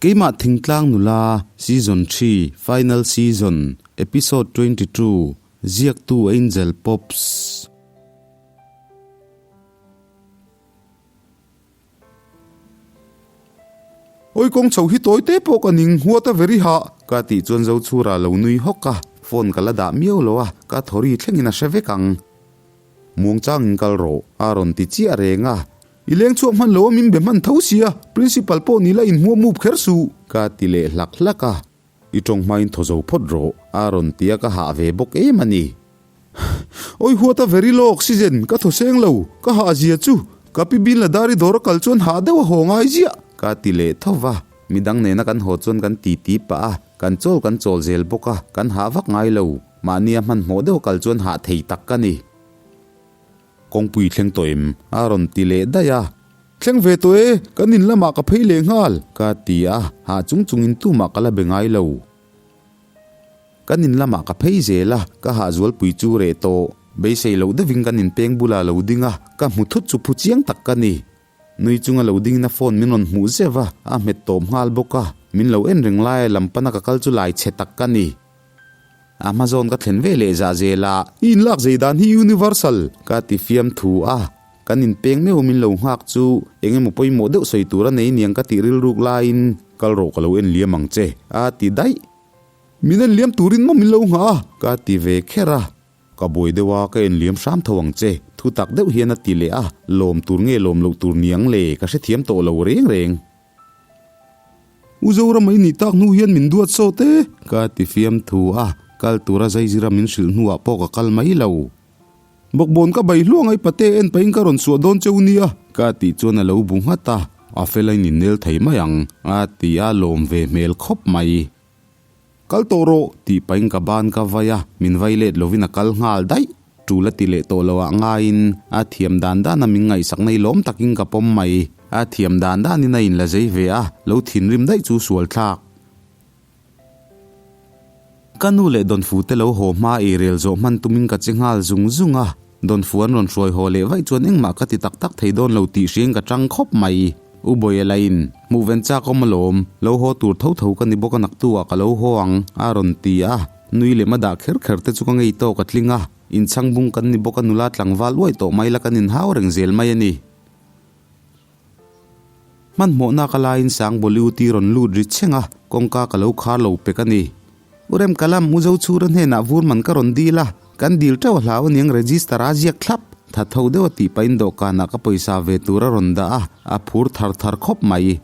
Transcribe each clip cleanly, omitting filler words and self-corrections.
Keimah Thingtlang Nula, Season xii, Final Season, Episode 22, Ziaktu Angel Pops. Awi kawng chho hi tawi te pawh ka ning huat a veri hah ka tih chuan Zochhura lo nui hawk a, phone ka la dah miau lo a, ka thawri thlengin a hre vek ang. Muangchangin kal rawh a rawn ti chiah reng a, I leng chhuak hman lo a min be hman tho sia, Principal pawh ni la inhmuah mup kher suh ka ti leh hlak hlak a. I tawng hmain thaw zo phawt rawh a rawn ti a ka hah ve bawk em a ni. Awi huat a very low oxygen ka thaw seng lo, ka hah zia chu ka pi bin la dar i dawr a kal chuan hah deuh a haw ngai ziah ka ti leh tho va. Midang nena kan haw chuan kan ti ti pah a, kan chawl kan chawl zel bawk a, kan hah vak ngai lo. Mahnia hmanhmawh deuh a kal chuan hah thei tak ka ni. Kawngpui thleng tawh em? A rawn ti leh daih a. Thleng ve tawh e, kan in lamah ka phei leh nghal, ka ti a, hah chung chungin tumah ka la be ngai lo. Kan in lamah ka phei zel a, ka hah zualpui chu reh tawh. Beisei loh deuhin kan inpeng bulah lo ding a, ka hmu thut chu phu chiang tak ka ni. Nui chunga lo dingin a phone min rawn hmuh zeuh a, a hmet tawp nghal bawk a, min lo en reng laia lam pana ka kal chu lai chhe tak ka ni. A hma zawn ka thlen ve leh zah zel a. I inlak zei dan hi universal ka ti fiam thu a, kan inpeng meuh min lo nghak chu eng emaw pawimawh deuh sawi tur a nei niang ka tih rilruk laiin kal rawh ka lo en liam ang che a ti daih. Min en liam turin maw min lo nghah a ka ti ve kher a. Ka buai deuh a ka en liam hram tho ang che thu tak deuh hian a ti leh a, lawm tur nge lawm loh tur niang le ka hrethiam tawh lo reng reng. U Zoram i nih tak hnu hian min duat sawt e, ka ti fiam thu a, kal tura zaizira min hrilh hnuah pawh ka kal mai lo. Bawkbawn ka bai hluang ai pate en pahin ka rawn suah dawn cheu nia, ka tih chuan a lo bu nghat a, a fel a in-innel thei mai ang, a ti a, lawm ve hmel khawp mai. Kal tawh rawh, tih pahin ka ban ka vai a, min vai let lovin a kal nghal daih. Tul a ti leh tawh lo ah ngaiin a thiam dan dan a min ngaihsak na i lawm takin ka pawm mai. A thiam dan danin a inla zei ve a, lo thinrim daih chu sual thlak. Ka nu leh Dawnfu te lo haw hma ei rel zawh hman tumin ka che nghal zung zung a, Dawnfu an rawn hruai haw leh vaih chuan engmah ka ti tak tak thei dawn lo tih hriain ka tang khawp mai. U Bawiela in, Hmuh ven chak awm alawm, lo haw tur tho tho ka ni bawk a naktu ah ka lo haw ang, a rawn ti a. Nui leh ma dah kher kher te chu ka ngei tawk a tling a, inchhang bung kan ni bawk a nula tlangval uai tawh mai la kan inhau reng zel mai a ni. Hmanhmawhna ka laiin sang Bollywood-i rawn lut ri chheng a, kawngka ka lo khar lo pek a ni. U Remkalam, U Zochhura hnenah vur man ka rawn dil a, kan dil teuh a hlau aniang register a ziak thlap. Tha tho deuh a tih pahin dawhkanah ka pawisa ve tur a rawn dah a, a phur thar thar khawp mai.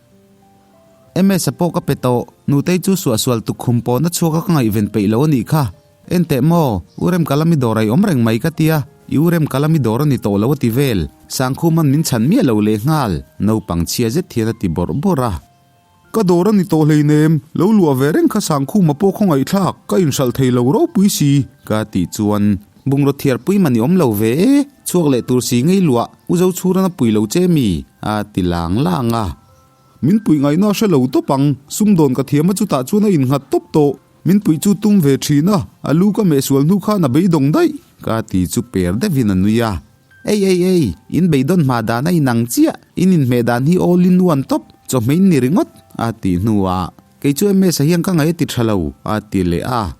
MS a pawh ka pe tawh, nutei chu suahsual tukkhum pawhna chhuak a ka ngaihven peih lo a nih kha. Enteh maw, U Remkalami dawr a i awm reng mai ka tia, i U Remkalami dawr a ni tawh lo a ti vel. Sangkhum an min chhan miah lo lehnghal, naupang chhia zet hian a ti bawrh bawrh a. Ka dawr a ni tawh hleinem, lo luah ve reng kha Sangkhuma pawh khawngaihthlak, ka inhralh thei lo ropui si, ka tih chuan bungraw thiarpui mah ni awm lo ve e, chhuak leh tur si ngei luah, U Zochhuran a pui lo che mi? a ti lang lang a. Min puih ngaihna a hre lo tawp ang, sumdawn ka thiam a chutah chuan a innghat tawp tawh, min puih chu tum ve thin a, a lu ka meh sual hnu khan a beidawng daih, ka ti chu per deuhin a nui a. Ei ei ei, in beidawn hma dan a inang chiah, in inhmeh dan hi all in one tawp, chawhmeh in ni ringawt, a tih hnuah, Kei chu MS-a hian ka ngaih a ti tha lo, a ti leh a.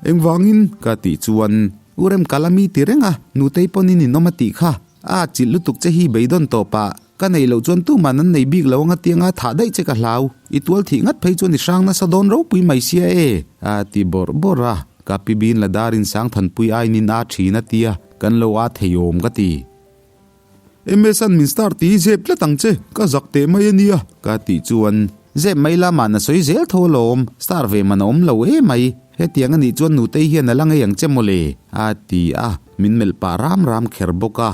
Engvangin? ka tih chuan, U Remkala mi ti reng a, nutei pawn in inawm a tih kha, a chilh lutuk che hi beidawn tawp ah, ka neih loh chuan tuman an nei bik lo anga tianga thah daih che ka hlau, i tual thih ngat phei chuan i hrang nasa dawn ropui mai sia e, a ti bawrh bawrh a, ka pi bin la darin Sangthanpui ainin a thin a tia. Kan lo a thei awm ka ti. MS-a'n min star ti zep tlat ang che, ka zak teh mai a nia, ka tih chuan. Zep mai la mahna sawi zel tho alawm, star ve man a awm lo e mai, hetiang a nih chuan nutei hian a la ngei ang che mawle, a ti a, min melh pah ram ram kher bawk a.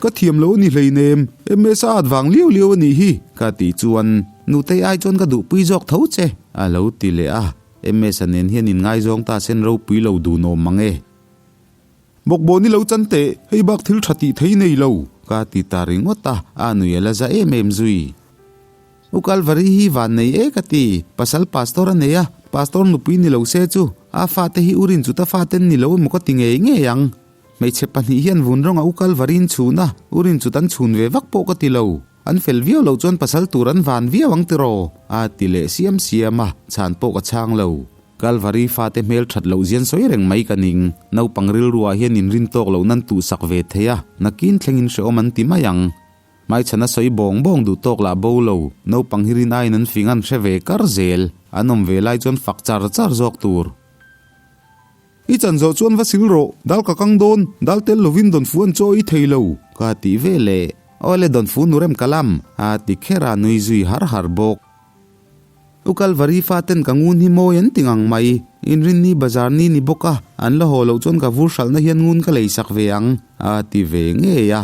Ka thiam lo a ni hleinem, MS-a at vang liau liau a nih hi, ka tih chuan. Nutei ai chuan ka duhpui zawk tho che, a lo ti leh a, MS-a nen hian inngaizawng ta sen ropui lo dun awm mang e. Bawkbawn i lo chan teh, hei bak thil tha tih thei nei lo, ka ti ta ringawt a, a nui a la za em em zui. U Kalvari hi van nei e ka ti, pasal pastor a nei a, pastor nupui ni lo se chu, a fate hi u Rinchuta faten ni lo emaw ka ti ngei ngei ang. Hmeichhe pahnih hian vun rawnga U Kalvari in chhun a, U Rinchut an chhun ve vak pawh ka ti lo. An fel viau loh chuan pasal tur an van viau ang tiraw? A ti leh siam siam a, chhan pawh ka chhang lo. Kalvari fate hmel that loh zian sawi reng mai ka ning. Naupang rilruah hian inrin tawk loh nan tuhsak ve thei a, nakin thlengin hrehawm an ti mai ang. Hmaichhana sawi bawng bawng duh tawk lah bo lo, naupang hi rin aiin an fing an hre ve kar zel, an awm ve lai chuan fak char char zawk tur. I chan zawh chuan va sil rawh, dal ka kang dawn, dal tel lovin Dawnfu an chaw i thei lo, ka ti ve leh. Awle Dawnfu nu rem ka lam, a ti kher a, nui zui har har bawk. U Kalvari faten ka ngun hi mawi an ti ngang mai, Inrinni bazar ni ni bawk a, an la haw loh chuan ka vur hralhna hian ngun ka lei sak ve ang, a ti ve ngei a.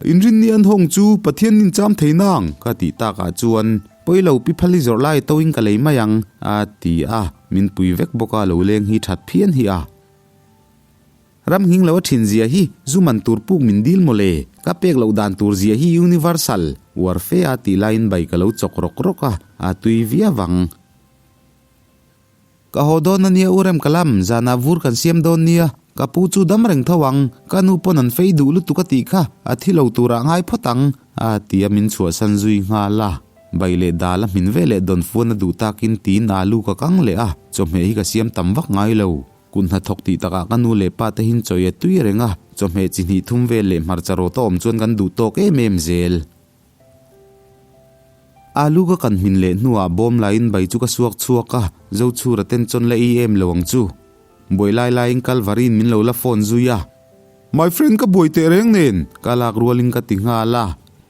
Inrinni an hawng chu Pathian nin cham thei nang, ka tih takah chuan, Pawilo pi phali zawrh lai tawin ka lei mai ang, a ti a, min pui vek bawk a, lo leng hi that phian hi a. Ram nghing lo a thin zia hi zu man tur puk min dil maw le? Ka pek loh dan tur zia hi universal, uar fe a tih laiin bai ka lo chawk rawk rawk a, a tui viau ang. Ka haw dawn a nia u Rem ka lam, zanah vur kan siam dawn nia, ka pu chu dam reng tho ang, ka nu pawn an fei duh lutuk a tih kha, a thi lo turah ngai phawt ang, a ti a min chhuahsan zui nghal a. Bai leh dal a hmin ve leh dawn fuan a duh takin tiin alu ka kang leh a, chawhmeh hi ka siam tam vak ngai lo. Kut hnathawk tih takah ka nu leh pa te hin chawi a tui reng a, chawhmeh chi hnih thum vel leh hmarcha rawt a awm chuan kan duh tawk em em zel. Alu ka kan hmin leh hnuah bawm laiin bai chu ka suak chhuak a, Zochhura ten chawn la ei em lo ang chu. Buai lai laiin Kalvari'n min lo la phone zui a. My friend ka buai teh reng nen! Ka lak rualin ka ti nghal a.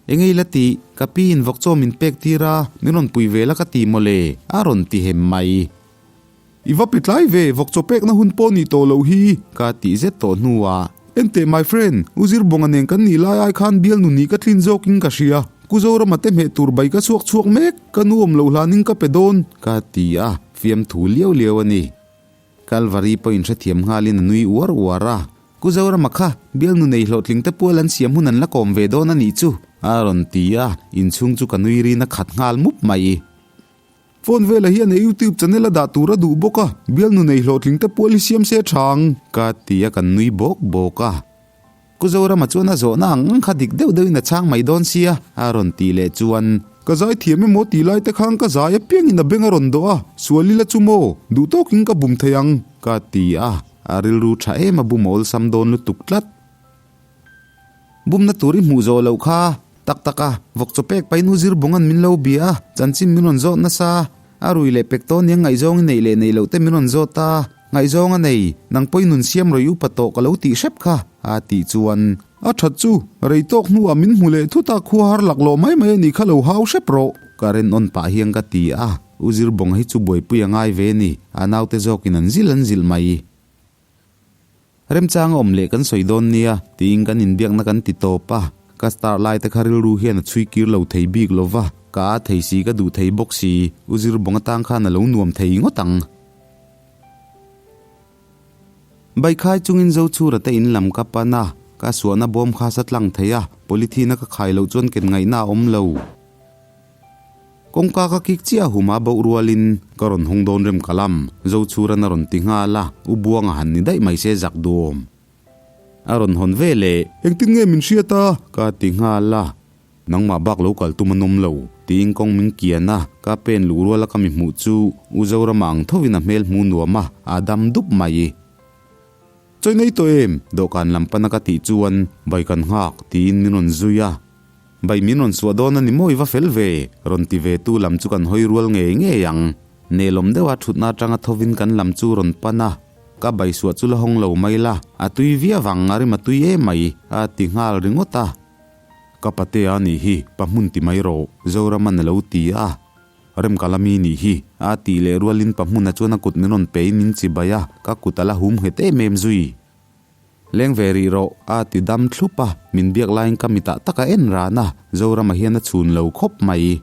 Eng ei la tih? Ka pi in vawk chaw min pek tir a, min rawn pui ve la ka ti mawle, a rawn ti hem mai. I va pe tlai ve, vawk chaw pekna hun pawh nih tawh loh hi, ka tih zet tawh hnuah. Enteh my friend, U Zirbonga nen kan nih lai ai khan bialnu nih ka tlin zawkin ka hria. Ku Zorama te hmeh tur bai ka chhuak chhuak mek, ka nu awm loh hlanin ka pe dawn, ka ti a, fiamthu liau liau a ni. Kalvari pawh inhrethiam nghalin a nui uar uar a. Ku Zorama kha, bialnu nei hlawhtling te pual an siam hun an la kawm ve dawn a nih chu, a rawn ti a, inchhung chu ka nui rin a khat nghal mup mai. Phone velah hian a YouTube channel a dah tur a duh bawk a, bialnu nei hlawhtling te pual hi siam se tha ang, ka ti a kan nui bawk bawk a. Ku Zorama chuan a zawhna ang ang kha dik deuh deuhin a chhang mai dawn sia, a rawn tih leh chuan. Ka zai thiam emaw tih lai te khan ka zai apiangin a beng a rawn dawh a, sual ila chu maw, duh tawkin ka bum thei ang, ka ti a, a rilru tha em a bum a awlsam dawn lutuk tlat. Bumna tur i hmuh zawh loh kha. Tak tak a, vawk chaw pek pain u zir bunga'n min lo bia a, chanchin min rawn zawt nasa. A rui leh pek tawn nia ngaihzawng i neih leh neih loh te min rawn zawt a, ngaihzawng a nei, nang pawhin nun siam rawih upa tawh ka lo tih hrep kha, a tih chuan. A that chu, rei tawk hnuah min hmu leh thut a, khua har lak lawh mai mai a nih kha lo hau hrep rawh. Ka ren awn pah hian ka ti a, u zir bunga hi chu buaipui a ngai ve ni, a naute zawkin an zil an zilh mai. Remchang a awm leh kan sawi dawn nia tiin kan inbiakna kan ti tawp a, ka star lai te kha rilru hian a chhui kir lo thei bik lo va, ka a thei si ka duh thei bawk si, u Zirbawng atang khan a lo nuam thei ngawt ang. Baikhai chungin Zochhura te in lam ka pan a, ka suahna bawm kha sa tlang thei a, polythene a ka khai loh chuan ken ngaihna a awm lo. Kawngka ka kik chiah huma boh rualin ka rawn hawng dawn rem ka lam, Zochhuran a rawn ti nghal a, U Buanga han ni daih mai se zak duam. A rawn hawn ve leh. Engtin nge min hriat a? Ka ti nghal a. Nangmah bak lo kal tum an awm lo, tiin kawng min kian a, ka pen luh ruala ka mi hmuh chu U Zorama ang thovin a hmel hmu nuam a, a dam dup mai. Chawi nei tawh em? Dawhkan lam pana ka tih chuan bai kan nghak, tiin min rawn zui a. Bai min rawn suah dawn a ni maw i va fel ve? Rawn ti ve tu lam chu kan hawi rual ngei ngei ang. Nelawm deuha thutna atanga thovin kan lam chu rawn pan a, ka bai suah chu la hawng lo mai la, a tui viau ang, a rim a tui em mai, a ti nghal ringawt a. Ka patea a nih hi, pa hmun ti mai rawh, Zoraman a lo ti a. Remkalami nih hi, a tih leh rualin pa hmuna chuan a kut min rawn pein min chibai a, ka kut a la hum nghet em em zui. Leng ve rih rawh, a ti dam thlup a, min biak laiin ka mitah tak a en ran a, Zorama hian a chhun lo khawp mai.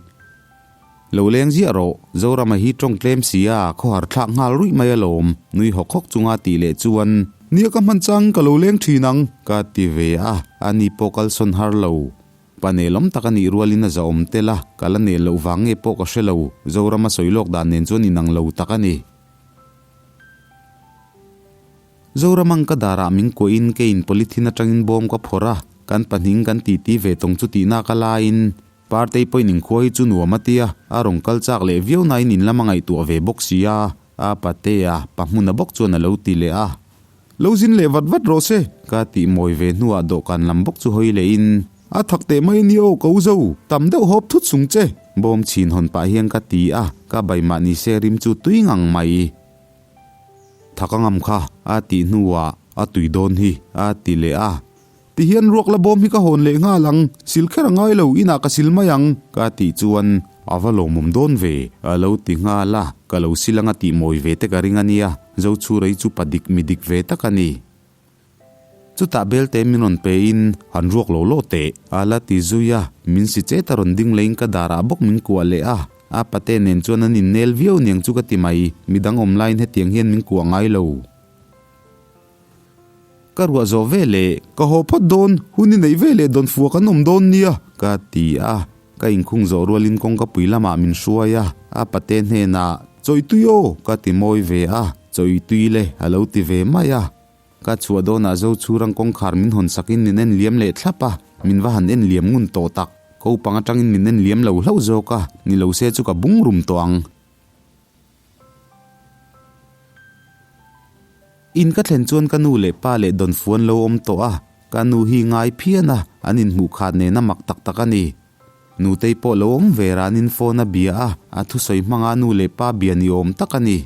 Lo leng ziah rawh, Zorama hi tawng tlem si a, khawhar thlak nghal ruih mai alawm, nui hawk hawk chunga tih leh chuan. Nia ka hman chang ka lo leng thin ang, ka ti ve a, ani pawh kalsawn har lo. Pa nelawm tak a nih rualin a zahawm tel a, ka la nel loh vang nge pawh ka hre lo, Zorama sawi lawk dan nen chuan inang lo tak a ni. Zoramang ka darah min kuahin keiin polythene atangin bawm ka phawrh a, kan pahnih kan titi ve tawng chu tihna ka laiin. Partei pawhin inkhua hi chu nuam a tia, a rawn kal chak leh viau nain in lam a ngaihtuah ve bawk si a, a patea pa hmuna bawk chuan a lo ti leh a. Lo zin leh vat vat rawh se, ka tih mawi ve hnuah dawhkan lam bawk chu hawi lehin, A thak teh mai a nia aw ka u zo, tam deuh hawp thut sung che, bawm chhin hawn pah hian ka ti a, ka bai mah ni se rim chu tui ngang mai. Thak a ngam kha, a tih hnuah, A tui dawn hi, a ti leh a. Ti hian ruak la bawm hi ka hawn leh nghal ang, sil kher a ngai lo, inah ka sil mai ang, ka tih chuan a va lawmawm dawn ve, a lo ti nghal a, ka lo sil anga tih mawi ve te ka ring a nia, Zochhura hi chu pa dik mi dik ve tak a ni. Chutah belte min rawn pe in han ruak lo lo teh, a la ti zui a, min si chet a rawn ding leiin ka darah bawk min kuah leh a, a pate nen chuan an innel viau niang chu ka ti mai, midang awm laiin hetiang hian min kuah ngai lo. Ka ruah zawh ve leh ka haw phawt dawn, hun i neih ve leh dawn fuak an awm dawn nia, ka ti a. Ka inkhung zawh rualin kawngka pui lamah min hruai a, a pate hnenah, Chawih tui aw, ka ti mawi ve a, Chawih tui le, a lo ti ve mai a. Ka chhuah dawnah Zochhurang kawngkhar min hawn sakin min en liam leh thlap a, min va han en liam ngun tawh tak. Ko pang atangin min en liam lo hlauh zawk a, ni lo se chu ka bung rum tawh ang. In ka thlen chuan ka nu leh pa leh Dawnfu an lo awm tawh a, ka nu hi ngai phian a, an inhmuh khat nen a mak tak tak a ni. Nutei pawh lo awm ve ranin phone a bia a, a thusawi hmanga nu leh pa bia ni awm tak a ni.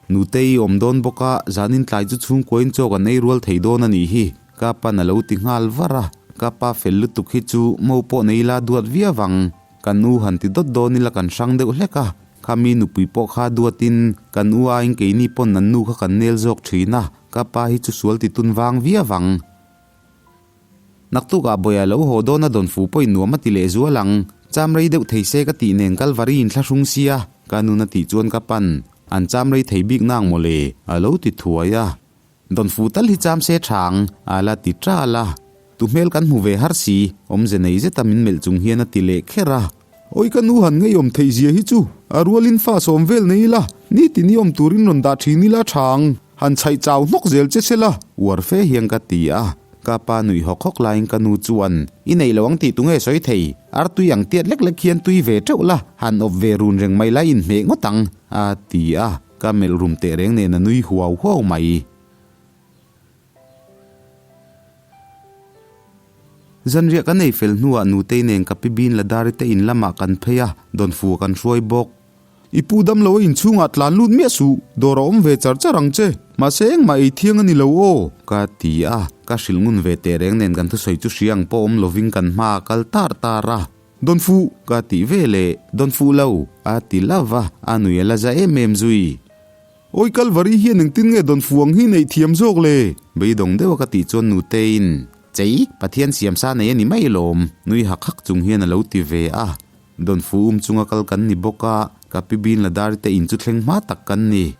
Nutei i awm dawn bawk a, zanin tlai chu chhungkuain chaw kan ei rual thei dawn a nih hi, ka pan a lo ti nghal var a, ka pa fel lutuk hi chu mo pawh nei ila duat viau ang. Kan nu han ti dawt dawn ila kan hrang deuh hlek a, kha mi nupui pawh kha duatin kan u aiin keini pawn an nu kha kan nel zawk thin a, ka pa hi chu sual ti tun vang viau ang. Naktukah Bawia lo haw dawn a dawn fu pawhin nuam a ti leh zual ang, cham rei deuh thei se ka tih nen Kalvari in thlahrung sia, ka nun a tih chuan ka pan, an cham rei thei bik nang mawle, a lo ti thuai a. Dawn fu tal hi cham se tha ang, a la ti tal a. Tu hmel kan hmu ve har si, awmze nei zeta min melh chung hian a ti leh kher a. Awi ka nu han ngeiawm theih zia hi chu, a rualin fa sawm vel nei ila, nitin i awm turin rawn dah thin ila tha ang, han chhaih chau hnawk zel che se la. Uar fe hian ka ti a, ka pa nuih hawk hawk laiin ka nu chuan, I nei lo ang tih tunge sawi thei, ar tui ang tiat lek lek hian tui ve teuh la, han awp ve run reng mai la inhmeh ngawt ang, a ti a. Ka melh rum teh reng nen a nui huau huau mai. Zanriah kan ei fel hnuah Nutei nen ka pi Bin Ladari te in lamah kan phei a, Dawnfu kan hruai bawk. I pu damlo a inchhungah tlan lut miah suh, dawr a awm ve char char ang che, mahse engmah ei thiang a ni lo aw, ka ti a, ka hrilh ngun ve teh reng nen kan thusawi chu hria ang pawh awm lovin kan hma a kal tar tar a. Dawn fuh! Ka tih ve leh, Dawn fuh lo! A ti love a, a nui a la za em em zui. Awi Kalvari hian engtin nge dawn fuh ang hi neih thiam zawk le? Beidawng deuha ka tih chuan Nuteiin, Chei, Pathian siamsa nei a ni mai lawm, nui hak hak chung hian a lo ti ve a. Dawn fuh um chunga kal kan ni bawk a, ka pi Bin Ladari te in chu thleng hma tak kan ni.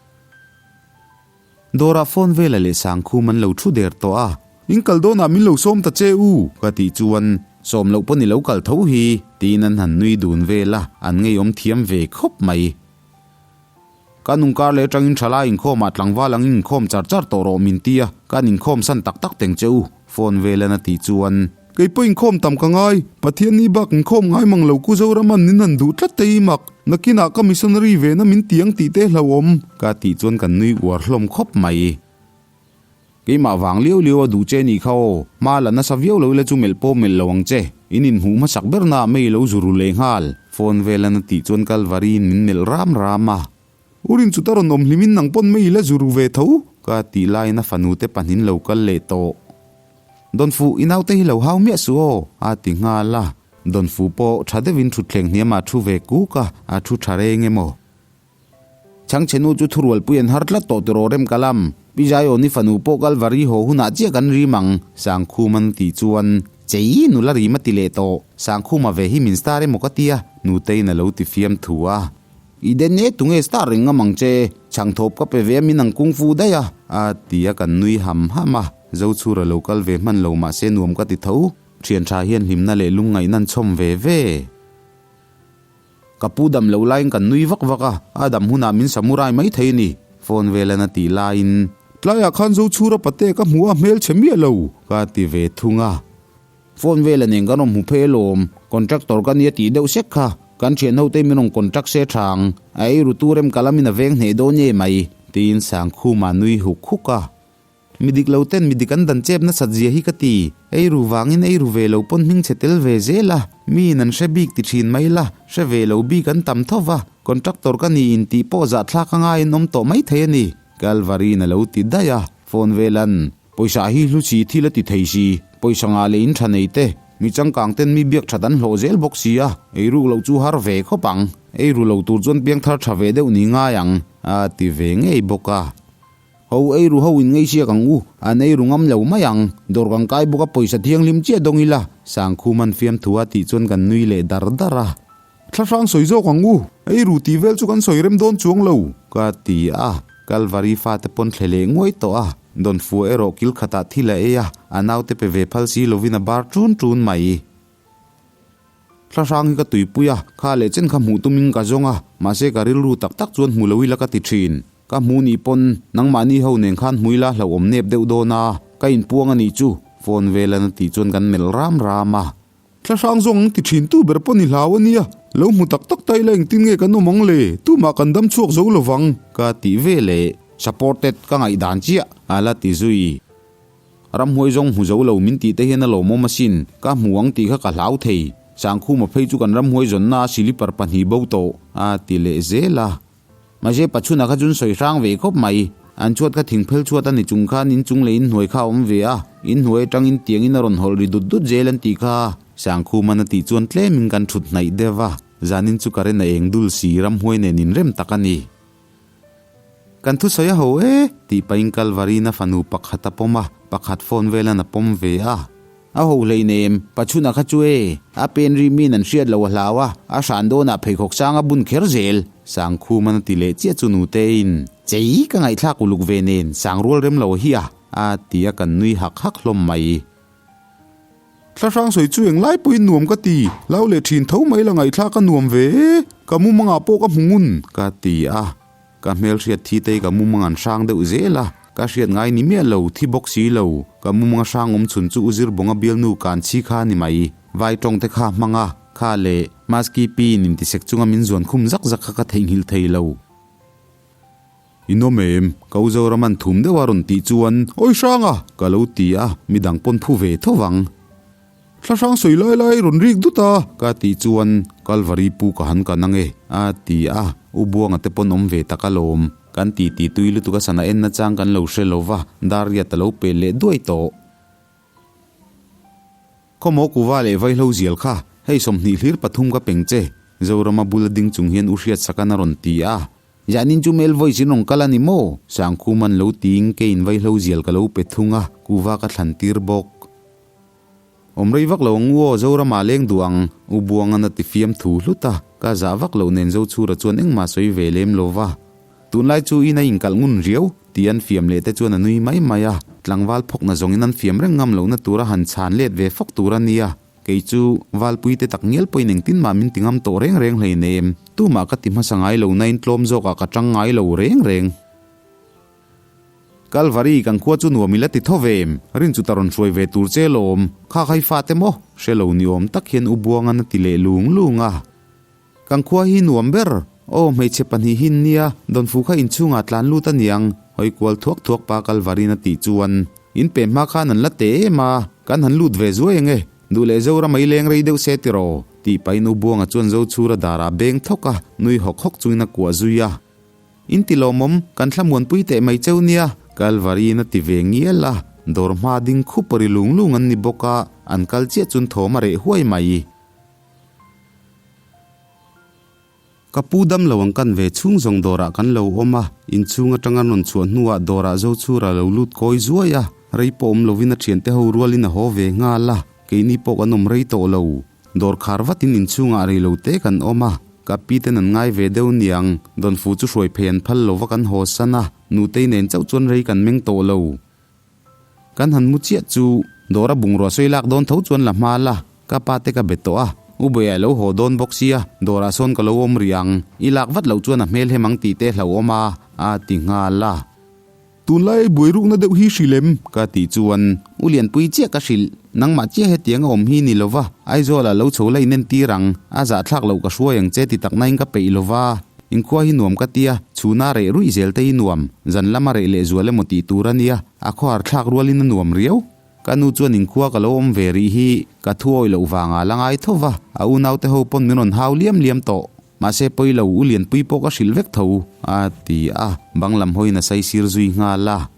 Dawrah phone vela leh Sangkhum an lo thu der tawh a. In kal dawnah min lo sawm ta che u, ka tih chuan sawm loh pawh ni lo kal tho hi, tiin an han nui dun vel a, an ngeiawm thiam ve khawp mai. Ka nungkar leh atangin thalai inkhawmah tlangval angin inkhawm char char tawh rawh min ti a, kan inkhawm san tak tak teng che u, phone velan a tih chuan. Kei pawh inkhawm tam ka ngai, Pathian ni bak inkhawm ngai mang lo ku Zoraman nin han duh tlat te i mak, nakinah ka missionary ve na min ti ang tih te hlauhawm. Ka tih chuan kan nui uar hlawm khawp mai. Keimah vang liau liau a duh che nih kha aw, hma la nasa viau lo ila chu melh pawh melh lo ang che, in inhmuh hmasak ber na ah mei lo zu ru leh nghal, phone velan a tih chuan Kalvari in min melh ram ram a. Urin chuta rawn awm hlimin nang pawn mei la zu ru ve tho. Ka tih laiin a fanu te pahnin lo kal leh tawh. Dawnfu, i naute hi lo hau miah suh aw, a ti nghal a. Dawnfu pawh tha deuhin thutthleng hniamah a thu ve kuk a, a thu tha reng emaw. Chhangchhe nu chu thurualpui an har tlat tawh tiraw rem ka lam. Pi Zion i fanu pawh Kalvari haw hunah chiah kan rim ang, Sangkhum an tih chuan Chei, nula rim a ti leh tawh. Sangkhuma ve hi min star emaw ka tia, Nuteiin a lo ti fiamthu a. I den e, tunge star reng ngam ang che, chhang thawp ka pe ve a min ang kung fu daih a, a ti a kan nui ham ham a, Zochhura lo kal ve hman lo mahse nuam ka ti tho, thian tha hian hlimna leh lungngaihna an chhawm ve ve. Ka pu dam lo laiin kan nui vak vak a, a dam hunah min samurai mai thei a ni, phone velan a tih laiin. Tlaiah khan Zochhura pate ka hmu a hmelchhe miah lo, ka ti ve thung a. Phone vela nen kan rawn hmu phei alawm, contractor ka nia tih deuh sek kha, kan thian ho te min rawn contract se tha ang, a ei ru tur em ka lamin a veng hneh dawn nge mai, tiin Sangkhuma nui huk huk a. Mi dik lo ten mi dik an dan chep nasat zia hi ka ti, ei ru vangin ei ru ve lo pawn hming chhe tel ve zel a, miin an hre bik ti thin mai la, hre ve lo bik an tam tho va, contractor ka ni in tih pawh zahthlak a ngaiin awm tawh mai thei a ni, Calvary-in a lo ti daih a, phone velan Pawisa hi hlu si thil a ti thei si, pawisa ngah leh in tha nei te, mi changkang ten mi biak that an hlawh zel bawk si a, ei ruk loh chu har ve khawp ang, ei ru lo tur chuan piangthar tha ve deuh ni ngai ang, a ti ve ngei bawk a. Ho ei ru ho in ngaihsiak ang u, an ei ru ngam lo mai ang, dawr kan kai bawk a pawisa thianghlim chiah dawng ila, Sangkhuman fiamthu a tih chuan kan nui leh dar dar a. Thlahrang sawi zawk ang u, ei ru tih vel chu kan sawi rem dawn chuang lo. Ka ti a, Kalvari fate pawn thle leh nguai tawh a, Dawnfua erawh kil khatah thil a ei a, a naute pe ve phal si lovin a bar ṭun ṭun mai. Thlahrang hi ka tuipui a, kha leh chen kha hmuh tumin ka zawng a, mahse ka rilru tak tak chuan hmu lo ila ka ti ṭhin. Ka hmu nih pawn nangmahni ho nen khan hmui la hlauhawm nep deuh dawn a, ka inpuang a nih chu, phone velan a tih chuan kan melh ram ram a. Thlahrang zawng ang ti thin tu ber pawh ni hlau a nia, lo hmu tak tak ta ila engtin nge kan awm ang le, tumah kan dam chhuak zo lo vang. Ka ti ve leh, supported ka ngaihdan chiah a la ti zui. Ramhuai zawng hmu zo lo min tih te hian a lawmawm asin, ka hmu ang tih kha ka hlau thei. Sangkhuma phei chu kan ramhuai zawnna a silipar pahnih bo tawh a ti leh zel a. Mahse Pachhuna kha chun sawi hrang ve khawp mai. An chhuat kha thingphel chhuat a ni chung khan inchung leh inhnuai kha a awm ve a, inhnuai atangin tiangin a rawn hawlh ri dut dut zel an tih kha. Sangkhuman a tih chuan tlemin kan thut hnaih deuh a, zanin chu current a eng dul si ramhuai nen inrem tak a ni. Kan thusawi a ho e, tih pahin Kalvarina fanu pakhat a pawm a, pakhat phone velan a pawm ve a. A ho hleinem, Pachhuna kha chu e, a pen ri min an hriat lo a hlau a, a hran dawnah pheikhawk sang a bun kher zel. Sangkhuman a ti leh chiah chu Nuteiin, Chei, ka ngaihthlak uluk ve nen, Sangrual rem lo hi a, a ti a kan nui hak hak hlawm mai. Thlahrang sawi chu englai pawhin nuam ka ti, lau leh thin tho mai la ngaihthlak a nuam ve e, ka mumangah pawh ka hmu ngun, ka ti a. Ka hmelhriat thi te ka mumang an hrang deuh zel a, ka hriat ngai ni miah lo, thi bawk si lo. Ka mumang a hrang awm chhun chu u Zirbawnga bialnu kan chhi kha ni mai. Vai tawng te kha hmang a, kha leh Maski pi in intisek chunga min zuan khum zak zak kha ka theihnghilh thei lo. Inawm em? Ka u Zoraman thum deuh a rawn tih chuan, Awi hrang a! Ka lo ti a, midang pawn phu ve tho vang. Thlahrang sawi lai lai rawn rik dut a. Ka tih chuan Kalvari pu ka han kan ange a ti a, U Buanga te pawn awm ve tak alawm. Kan ti ti tui lutuk a sana en nachang kan lo hre lo va, Dariat a lo pel leh duai tawh. Khawmaw kuva leh vaihlo zial kha, hei 20 hlir pathum ka peng che, Zorama bula ding chung hian U Hriatsakan a rawn ti a. Zanin chu Mel Voice in rawn kal a ni maw? Sangkhuman lo tiin keiin vaihlo zial ka lo pe thung a, kuva ka thlan tir bawk. Awm rei vak lo ang u aw, Zorama leng duh ang, U Buangan a ti fiam thu hlut a, ka zah vak loh nen Zochhura chuan engmah sawi ve lem lo va. Tunlai chu in a inkalh ngun riau, tih an fiam leh te chuan a nui mai mai a, tlangval phawkna zawngin an fiam reng ngam lohna tura han chhan let ve fawk tur a nia. Kei chu Valpui te tak ngial pawhin engtin mah min ti ngam tawh reng reng hleinem, tumah ka ti hmasa ngai lo nain tlawm zawkah ka tang ngai lo reng reng. Kalvari, kan khua chu nuam ila ti tho ve em? Rin chu ta rawn hruai ve tur che lawm. Kha khai fate maw? Hre lo ni awm tak hian U Buangan a ti leh lung lung a. Kan khua hi nuam ber. Aw, hmeichhe pahnih hi nia, Dawnfu kha inchhungah tlan lut a niang, hawi kual thuak thuak pa Kalvarin a tih chuan. In pe hma khan an la te em a, kan han lut ve zuai ange. Duh leh Zorama i leng rei deuh se tiraw? Tih pahin U Buanga chuan Zochhura darah beng thawk a, nui hawk hawk chungin a kuah zui a. In ti lawmawm, kan thlamuanpui teh mai cheu nia, Kalvari-in a ti ve ngial a, dawr hma ding khup ri lung lung an ni bawk a, an kal chiah chun thawm a reh huai mai. Ka pu dam lo ang kan ve chhung zawng dawrah kan lo awm a, inchhung atanga rawn chhuah hnuah dawrah Zochhura lo lut kawi zuai a, rei pawh awm lovin a thiante ho rualin a haw ve nghal a, keini pawh kan awm rei tawh lo. Dawr khar vatin inchhungah rei lo te kan awm a, ka pi ten an ngai ve deuh niang, Dawnfu chu hruai phei an phal lova kan haw san a, Nutei nen chauh chuan rei kan meng tawh lo. Kan han mu chiah chu dawra bungrua sawi lak dawn tho chuan la hma la, ka pa te ka be tawh a, U Bawia lo haw dawn bawk sia, dawrah sawn ka lo awm rih ang, i lak vat loh chuan a hmel hem ang tih te hlauhawm a, a ti nghal a. Tunlai ei buai rukna deuh hi hrilh em? Ka tih chuan U Lianpui chiah ka hrilh. Nangmah chiah hetiang a awm hi ni lova, Aizawlah lo chho la inentir ang, a zahthlak loh ka hruai ang che ti tak nain ka peih lova. Inkhua hi nuam ka tia, chhuna reh ruih zel te hi nuam, zan lama reh leh zual emaw tih tur a nia, a khawhar thlak rualin a nuam riau. Ka nu chuan inkhua ka lo awm ve rih hi ka thuawi loh vangah la ngai tho va, a unaute ho pawn min rawn hau liam liam tawh. Mahse pawi lo, u Lianpui pawh ka hrilh vek tho, a ti a, bang lam hawiin a saisir zui nghal a.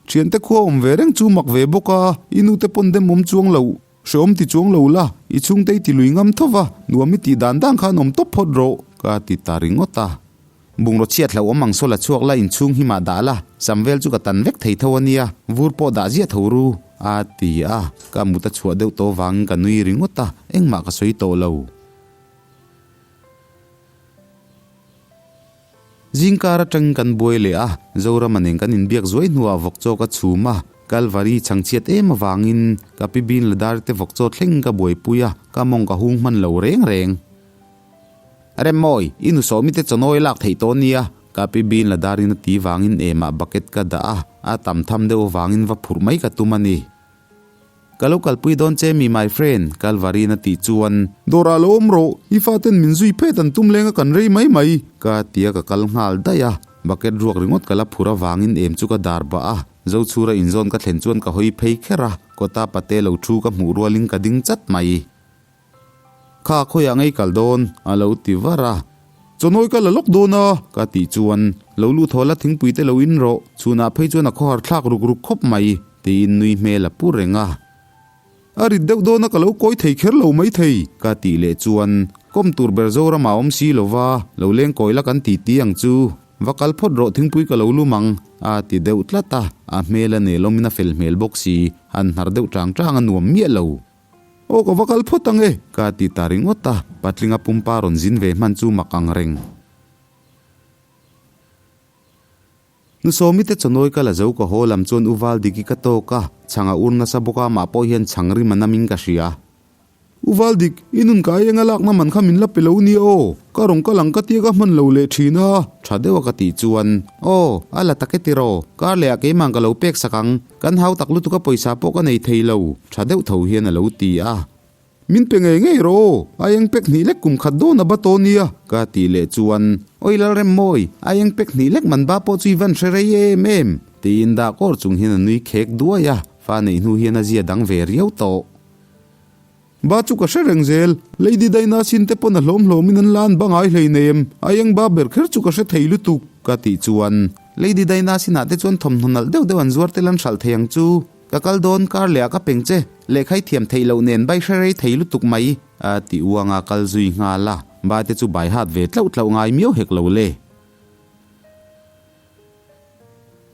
Thiante khua awm ve reng chu mak ve bawk a, i nute pawn dem awm chuang lo, hreawm ti chuang lo la, i chhungte i ti lui ngam tho va, nuam i tih dan dan khan awm tawp phawt rawh, ka ti ta ringawt a. Bungraw chhiat hlauhawm ang saw la chhuak la inchhung hi mah dah la, sam vel chu ka tan vek thei tho a nia, vur pawh dah ziah tho ru, a ti a, ka mut a chhuah deuh tawh vangin ka nui ringawt a, engmah ka sawi tawh lo. Zingkar atangin kan buai leh a, Zorama nen kan inbiak zuai hnuah vawk chaw ka chhum a, Kalvari chhangchhiat em avangin ka pi bin ladar te vawk chaw thleng ka buaipui a, ka mawng ka hung hman lo reng reng. Remmawi, i nu sawmi te chawnawi lak theih tawh nia, ka pi bin ladarin a ti vangin emah bucket ka dah a, a tam tham deuh avangin va phurh mai ka tum a ni. Ka lo kalpui dawn che mi my friend, Kalvarin a tih chuan. Dawrah lo awm rawh, i faten min zui phet an tum leng a kan rei mai mai. Ka ti a ka kal nghal daih a, bucket ruak ringawt ka la phur avangin em chu ka dar bah a, Zochhura inzawn ka thlen chuan ka hawi phei kher a, kawta pate lo thu ka hmuh rualin ka ding chat mai. Kha khawiah ngei kal dawn? a lo ti var a. Chawnawi ka la lawk dawn a, ka tih chuan, Lo lut haw la thingpui te lo in rawh, chhunah phei chuan a khawhar thlak ruk ruk khawp mai, tiin nui hmel a pu reng a. A rit deuh dawn a ka lo kawi thei kher lo mai thei, ka tih leh chuan, Kawm tur ber Zoram a awm si lo va, lo leng kawi la kan ti ti ang chu, va kal phawt rawh thingpui ka lo lum ang, a ti deuh tlat a, a hmel a nelawmin a fel hmel bawk si, han hnar deuh chang chang a nuam miah lo. Aw ka va kal phawt ang e! Ka ti ta ringawt a, patlinga pumpa rawn zin ve hman chu mak ang reng. Nusawmi te chawnawi ka la zo ka haw lam chuan U Valdiki ka tawk a, chhang a ur nasa bawk a, amah pawh hian chhang rim a namin ka hria. U Valdik, i nun ka ai enga lakna man kha min la pe lo nia aw, ka rawn kal ang ka tia ka hman lo leh thin a. Tha deuha ka tih chuan, Aw, a la tak e tiraw, kar lehah keimah ka lo pek sak ang, Kan hau tak lutuk a pawisa pawh ka nei thei lo, tha deuh tho hian a lo ti a. Min pe ngei ngei rawh aw, a eng pek hnih lek kum khat dawn a ba tawh nia. Ka tih leh chuan, Awi Lalremmawi, a eng pek hnih lek man ba pawh chu i van hre rei em em, tiin dah kawr chung hian a nui khek duai a, fa neih hnu hian a zia dang ve riau tawh. Ba chu ka hre reng zel, Lady Daina sin te pawn a hlawm hlawmin an la an ba ngai hleinem, a eng ba ber kher chu ka hre thei lutuk, ka tih chuan Lady Daina sinah te chuan thawmhnaw nalh deuh deuh an zuar tel an hralh thei ang chu, ka kal dawn kar leh ah ka peng che, lehkha i thiam theih loh nen bai hre rei thei lutuk mai, a ti uang a kal zui nghal a, ba te chu bai hat ve tlauh tlauh ngai miau hek lo le.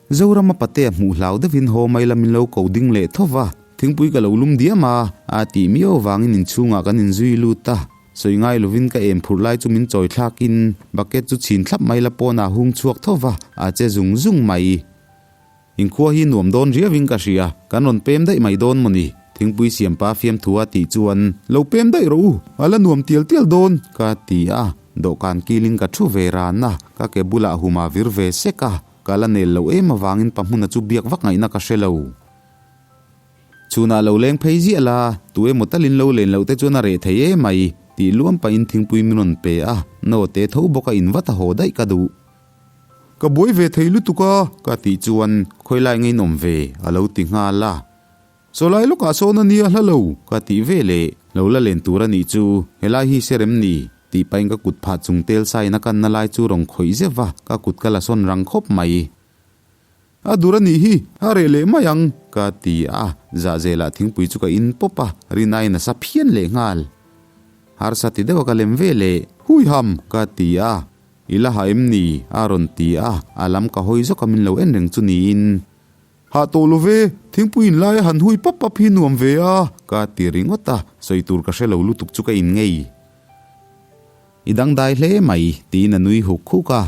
Zorama patea hmuh hlau deuhin haw mai la min lo ko ding leh tho va, thingpui ka lo lum diam a, a tih miau avangin inchhungah kan inzui lut a, sawi ngai lovin ka em phurh lai chu min chawi thlakin bucket chu chhin thlap mai la pawnah hung chhuak tho va, a che zung zung mai. Inkhua hi nuam dawn riauin ka hria, kan rawn pem daih mai dawn mawni? Thingpui siampa fiamthu a tih chuan. Lo pem daih rawh u, a la nuam tial tial dawn, ka ti a, dawhkan kilin ka thu ve ran a, ka ke bulah huma vir ve sek a, ka la nel loh em avangin pa hmuna chu biak vak ngaihna ka hre lo. Chhunah lo leng phei ziah la, tu emaw talin lo len loh te chuan a reh thei em mai, tih luam pahin thingpui min rawn pe a, note tho bawk a in vat a haw daih ka duh. Ka buai ve thei lutuk a, ka tih chuan khawilai ngei nawm ve, a lo ti nghal a. Sawlai lawkah sawn a nia hla lo, ka tih ve leh, lo la len tur a nih chu, helai hi se rem ni, tih pahin ka kut phah chung tel sain a kanna lai chu rawn khawih zeuh va, ka kut ka la sawn rang khawp mai. A dur a nih hi, a reh leh mai ang, ka ti a, zahzelah thingpui chu ka in pawp a, rinaiin a sa phian leh nghal. Harsa ti deuh a ka lem ve leh, Hui ham, ka ti a. I la ha em ni? a rawn ti a, a lam ka hawi zawk a min lo en reng chu niin. Hah tawh lo ve, thingpui in laia han hui pap pap hi nuam ve a, ka ti ringawt a, sawi tur ka hre lo lutuk chu ka in ngei. I dangdai hle mai, tiin a nui huk huk a.